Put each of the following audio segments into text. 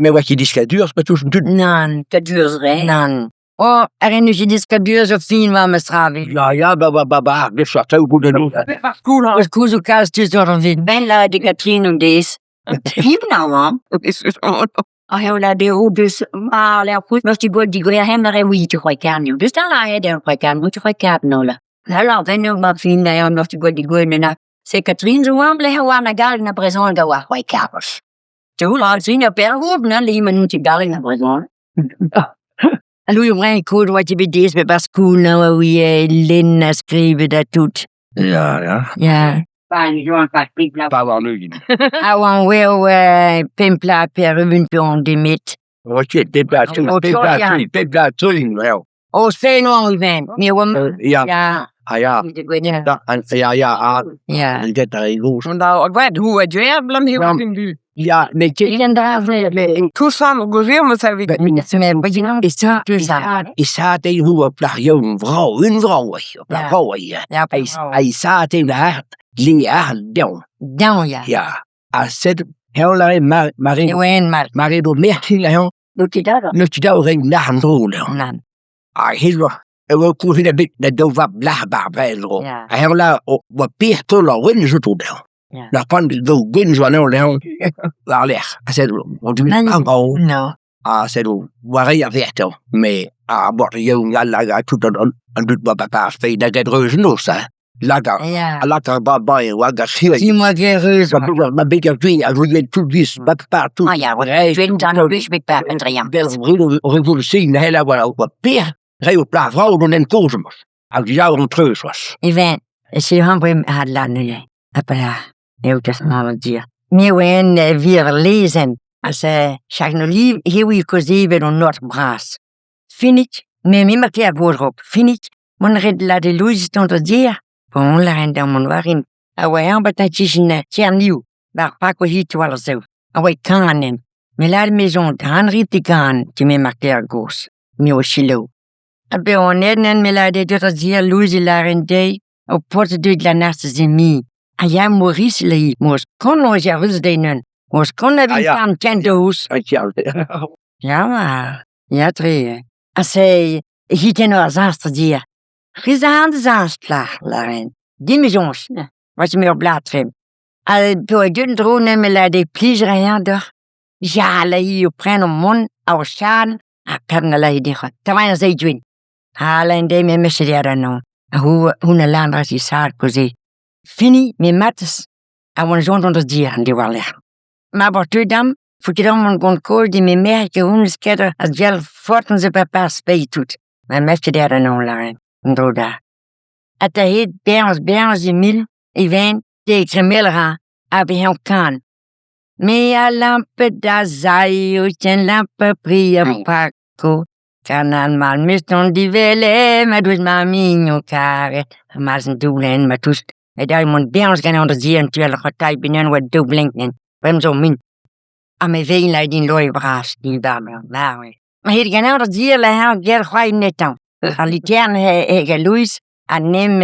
Me oa ket diskadur, pa touch an tud. Nann. Kadurzh re. Nann. Oh, ar re n'eus ket diskadur zo fin war ma stra-vez. Ya, ya, ba, ba, ba, ba, ar gwech atav bout en Eus koulz zo kalz tud war an vid. Ben la de Catherine on dez. Hibna oa. Ah eo la dezho deus ma la c'hout meus ti gwell digouezhañ hemp ar re oui tu c'hoari karnioù. Deus da la eo c'hoari karnioù tu c'hoari karnioù la. Alors venno ma fin eo meus ti gwell digouezhañ na. Se Catherine zo oamp lec'h oa na galleg na brezhoneg a oa c'hoari karnos. Te la sin eo pergour na li ma n'on ket galleg na brezhoneg. Louis Brun koz oa ket bet diaes bet 'barzh skol a ouie lenn ha skrivet ha tout. Ya, ya. Ya. Pa warn-ugent. A oan eo pemp pla pevar-ugent pe on demet. Ok, pep pla tri, O, pep pla ya. tri, pep pla tri, eo. O sen oan ivez, me oa Ya, Ya, ah ya, ya, ya, ya, ah, ya. an get ar re gozh. On da gwet hu a dwer blam he Ja. in du. Ya, met ket Ken dra met Toussaint gozir ma sa Bet E sa, sa. e sa te hu ur plac'h yaouank vrav, un vrav eo, ur plac'h Ya. vrav eo. Ya, A a sa te ar li ar deomp. Daon ya. Ya, ha sed heol a re mare E oen mat. mare do merc'h a N'o ket dada. n'eus ket daou reiñ nac'h an dro dezhañ. Nann. Hag he oa e oa koulz ebet da daou vab plac'h bar brezel. Ya. Ha heol a oa pec'h taol ar wenn zo dezhañ. Ya. Ar pan daou gwenn zo anezhañ dezhañ war-lerc'h. Ha sed on du Nann. an No. Ha sed war reiñ ar verc'h dezhañ. Me ar bord yaouank all hag ha tout an an dud oa papa ar feiz da get reuz noz hein. Laka Ya. a laka ba ba e oa gant c'hiwek. Si moa ket reuz. Ma bet ar gwir a voe tout vis ba partout. Ah ya, Twen dan bus bet pa Andrea. Berz brud o revolution hela war oa per rei o pla vrao gant en kozh Hag yaou an treuz c'hoazh. Even, e se han brem had la neuze. Ha pa eo kas ma dir. Me oen vir lezenn. Ha se chak no liv hewi kozevet an nord bras. Finit, me me ma ket a godrop. Finit, mont ret la de Louis tont da dir. Bon, la ren da mont warin. A oa an bat tichen Tcherniou, bar pak o hit war zeu. A oa kanen. Me la maison Henri te kan, ti me marquer ar gos. Me o silo. A be on eden me la de da dir Louis la ren dei. O pot deut la nast zemi. A ya Maurice le mos kon o ja rus denen. Mos kon a Ah, vin ja. kan kent hous. An tial. Ja, ma. Ja, tre. A se hiten ar zastr dir. Riz a an zastr la ren. Dimezons. Was me ur blatrem. Al po e dun dro ne me la de plij rien doc'h. Ja, la hi o pren o mont ar chan a pern la hi dic'h. Ta vain a zei dwin. Ha la en de me meche der an A hu hun a lan ras i sar koze. Fini me mates a oan jont an dir an diwar lec'h. Ma bor teu dam, fo ket am gant koz di me merc'h ke hun sketter a gel forten ze papa spei tout. Ma meche der an la ren. An dro da. A ta het berns berns i mil, e ven, de tremelra, a be han kan. Me a lampe da zai o ten lampe pri a Ai. pako. Kanan mal miston di vele, ma douz ma mignon kare. Ma z'n doulen, ma tous. E da mont berns gant an da di an tuel c'hotai benen oa daou blenknen. Brem zo min. A me vein la din loi bras, din barber, mar. Ma het gant an da di la han gel c'hoai netan. Ar litern he he ga Louis a nem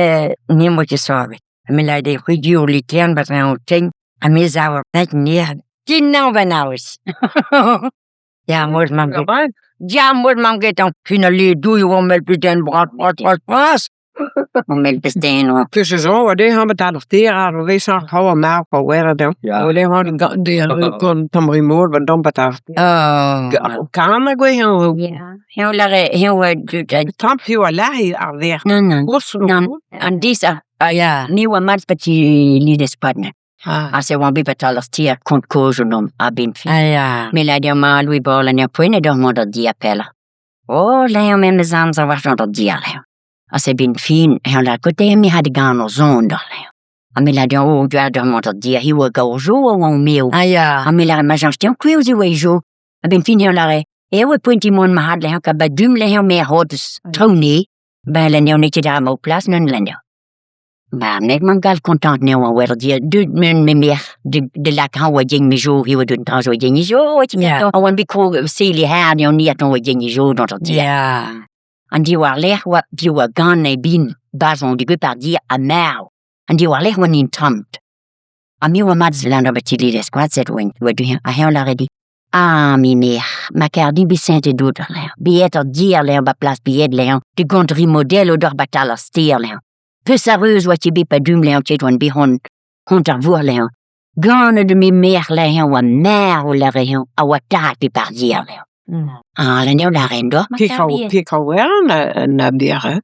nem oa ket savet. A me la de c'hwi ur litern bat an o tegn a me zav ur pnek ner. Din nan van aoz. Ya, moz mam get. Ja, moz mam get an fin a le douille oa mel puten bras, bras, bras, bras. On mel bestein oa. Tussen zo, de haben dat nog teer aan, we zag hou maar voor waar dan. Ja. We hebben de kon tam remote want dan betaal. Oh. Kamer go heel Ja. Heel la heel eh Trump heel lahi ar weer. Non non. Gos Non. An dis a Ah, ya. ni oa mat pati lides partner. Ah. A se oan bet batal ar tier kont koz on a ben fin. Ah, ya. Me la dir ma Louis Ball an er poent d'ar mont ar dia pella. Oh, la eo me zamz a war ar dia la. A se bin fin, he la kote mi had gan o zon d'ar la. A me la dir oh, gwa d'ar mont ar dia, hi oa gaur jo o oan meo. Ah, ya. A me la ma janch tian kouez oa jo. A ben fin he la re. E oa poent i mont ma had la ka ba dum la he me hodes. Traoù Ben la neo neket ar ma plas non la neo. Ba nek man gal kontant neo an wer dir dud men me mer de de lak han oa dien me jo hi oa dud dra jo dien jo oa ti Ja. A oan bet krog seli her neo ni at oa dien jo dont ar dir. Ya. An di war lec'h oa di oa gant e bin bazon di gwep ar dir a marv. An di war lec'h oa nin tamt. A mi oa mat land oa ti lides koad set oen oa du a heol a redi. Ah, me merc'h, ma kar din bet sentet dout àr-lerc'h, bet ar dir lec'h ba plas bihet lec'h, de gant rimodell o doc'h batal ar stêr lec'h. Peus a reuz oa ket bet pa dum lec'h ket oan bet hon hont ar vour lec'h. Ganet me merc'h lec'h oa marv lâret-eñ a oa tad pep ar dir lec'h. Ah, lenn eo lâret deoc'h ma kar bihan. Pekaouern na berre.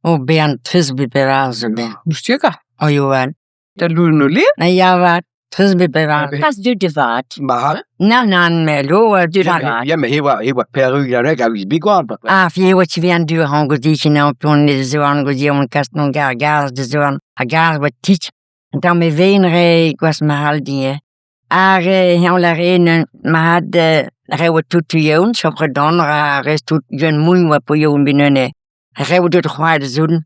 O bezañ trist bet pevarzek ben. Moustier O Yoann. Da loen o le? Na ya 'vat, trist bet pevarzek. Pas deuet da vat. Ma Nann, nann, met lo oa deuet da vat. Ya, met he oa, he oa perru yannig a viz bigwan. Ah, fi e oa ti an dur an godichen an ton de zoan godi on kas non gar gaz de zoan a gaz oa tit. Tamm e ven re gwas ma c'hall din eh. Ar eñ lâre ma had re oa tout yeun, chopret don ra rest tout yeun mouilh oa po yeun benn Re oa deuet c'hoari da zouden.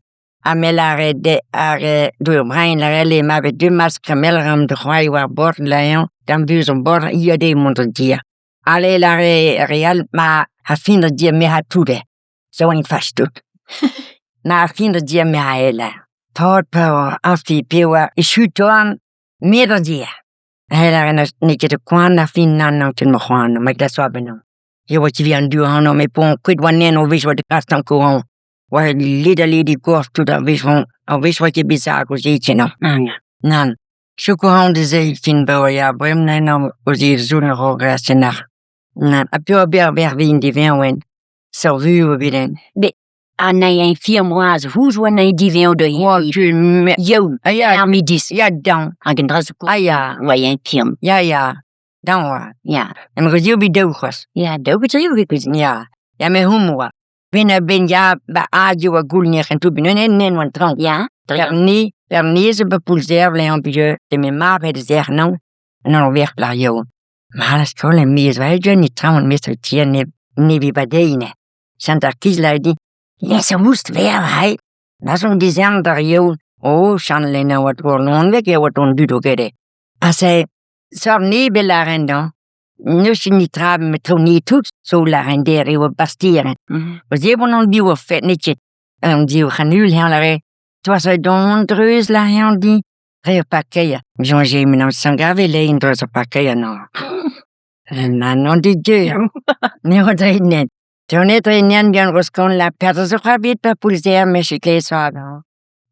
Ha me lâre de ar dour brein lâre le ma bet du mas kremel ram da c'hoari war bord lâre da'm buhez on bord ya dezhe mont da dir. Ale lâre re all ma ha fin da dir me ha tout eo. Zo en fach tout. Na fin da dir me ha ela. Tad pa afi pe oa echu toan me da dir. He lâre n'eo ket koan ar fin nann n'eo ket ma c'hoant, ma glasoa bennañ. E oa ti an du ac'hanomp e pont kuit oa nen o wech oa kas tamm koan. Oa led a led e korf tout ar wech oan ar wech oa ket bet sag o zeitien. Nann. Choukoù de zeitien ba oa ya bremañ n'emañ o zeizun a-raok ar Nann. Ha piv eo ar vin divezañ oen. Servu oa bet en. Ha n'eo eñ firm bras rouge oa n'eo divezañ da Oa ket Yow, Ah ya, ar midis. ya daon. Hag an dra zo Ah ya, oa eñ firm. ya ya. Daon oa. Ya, Em gozio bet daou c'hoazh. ya, daou bet eo bet. Ya. Ya me hom oa. Ben a ben ya ba adio a goulnir en tout ben nen nen oan traoñ. Ya, Per ni, per ni zo ba poulzer le an pije, te me mab het zer non, an an ver plar yo. Ma la skol en miz va je ni traoñ mestr tier ne ne vi badeine. Sant ar kiz la di. Ya sa moust ver hai. Na son dizern d'ar yo. Oh, chan le na oa oa non vek e oa ton dud o gede. A se, sor ni be la rendan. Neus ni tra me tro ni tout so la render e oa bastieren. Oa ze bon an biv o fet ne ket. An div c'hanul heñ la re. Toa zo don dreuz la heñ di. Re ur pakeia. Jonge men an sangave le in dreuz ur pakeia non. Na non di dieu. Ne oa dre nen. Tonet dre nen gant roskon la perte zo c'habit pa poulzer me chike so.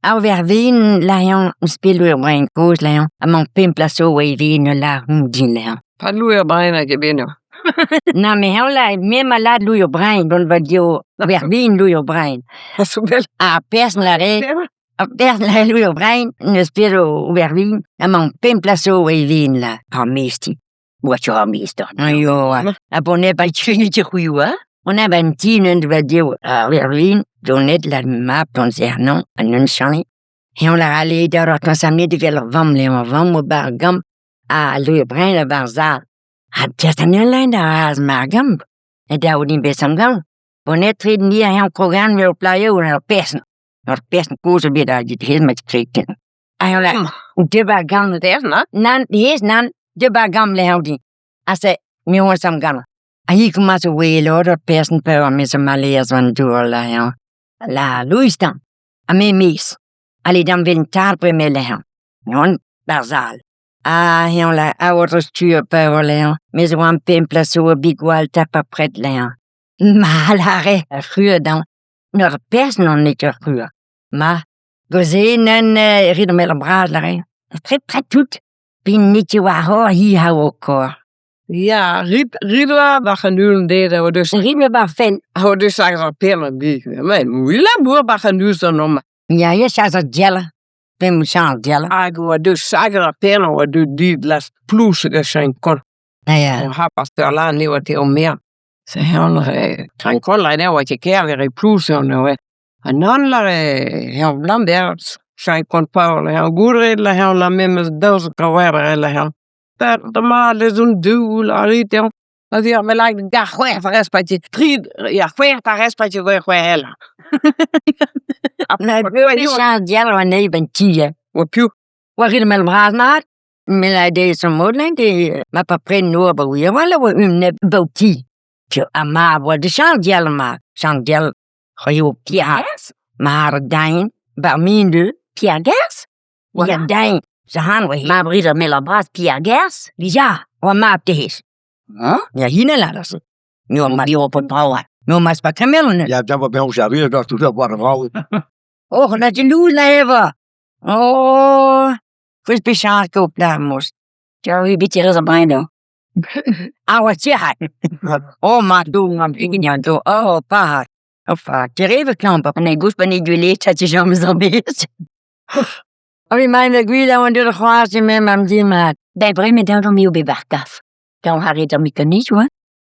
Ar ver vin la heñ spil ur brein koz la heñ. A man pemp plaso oa e vin la hum din la heñ. Pa louer brein hag e beno. Na me heñ la me ma lad louer brein bon va dio ver vin louer brein. A so bel. Ar person la re Ar person la louer brein neus pet o ver vin a man pemp plaso oa e vin la. Ar mesti. Oa tio ar mest An yo a bon e ba tchuni ti c'hwi oa. On a ban ti neun va dio ar ver vin donet la map ton zer non an un chani. Et on la rale da ur ton samne de vel vam le an vam o bar gam a louer brein la bar zal. A test an un lein da az mar gam. E da odin besam gam. Bon et tred ni a hen krogan me o plaio ou ar person. Ar person koz o bet a dit hez mat kreten. A la de bar gam Der na? Nan, hez nan, de bar gam le hen din. A se, mi oa sam gam. A hi komas o wele ur person pe ar me zo maleaz van dour la hen. La Louis dan. A me mis. Ale dam vel tar pre me le hen. Non, bar zal. A hen la a oa stur pe o le hen. Me zo an pemp plaso o bigwal tap a pret le hen. Ma la re, a c'hur dan. Nor person an net ur c'hur. Ma, goze nan rit mel an braz la re. Tre pret tout. Pin net eo ar hor hi ha o kor. Ja, rit rit oa war an ulen det a oa deus Rit me bar fen. a oa deus hag ar pen an bi. Men mui la bour war an eus an om. Ya, ya chas ar djella. Pen mou chan ar djella. Hag oa deus hag ar pen oa deus dit las plous hag a chain kon. Ah ya. O ha pas ter la ne oa te o mer. Se heon re train kon la ne oa ket ker re plous an oa. An nan la re heon blam der chain kon pa la heon goudre la heon la memes daouz kawer re la heon. Per de ma les un du la rit heon. A dir me like gar c'hwec'h a respati tri ya c'hwec'h a respati go c'hwec'h hel. Na, me chan ar djella oa nei ben ti ya. Oa piv. Oa rit mel braz mat. Me la de son mod len de ma pa pren noor ba ouia wala oa um neb bau ti. Tio, a ma oa de chan djella ma. Chan djella c'hoio Pierre. Ma ar dain bar min de. Pierre Gers? Ya Voilà. dain. Sa han oa he. Ma brit ar mel ar braz Pierre Gers? Ya, oa mab te hez. Ya hini lâras. No mas pa tremen. Ya, da oa bezañ servij da tout ar brav. Oh, na dilouz na evañ. Oh, c'hwezh pechañ ko plamos. Jerry bit a brendo. Ah, oa tiac'hat. Oh, ma do, ma bignan do. Oh, pa. Oh, fa. Tereve klamp. An e goust ban e gwele ta ti james an bet. Oh, mi mein gwil a oan deuet c'hoazh eme mam dimat. Ben bremañ daout on mio bet war gaf. Daon c'haret ar mekanik, oa.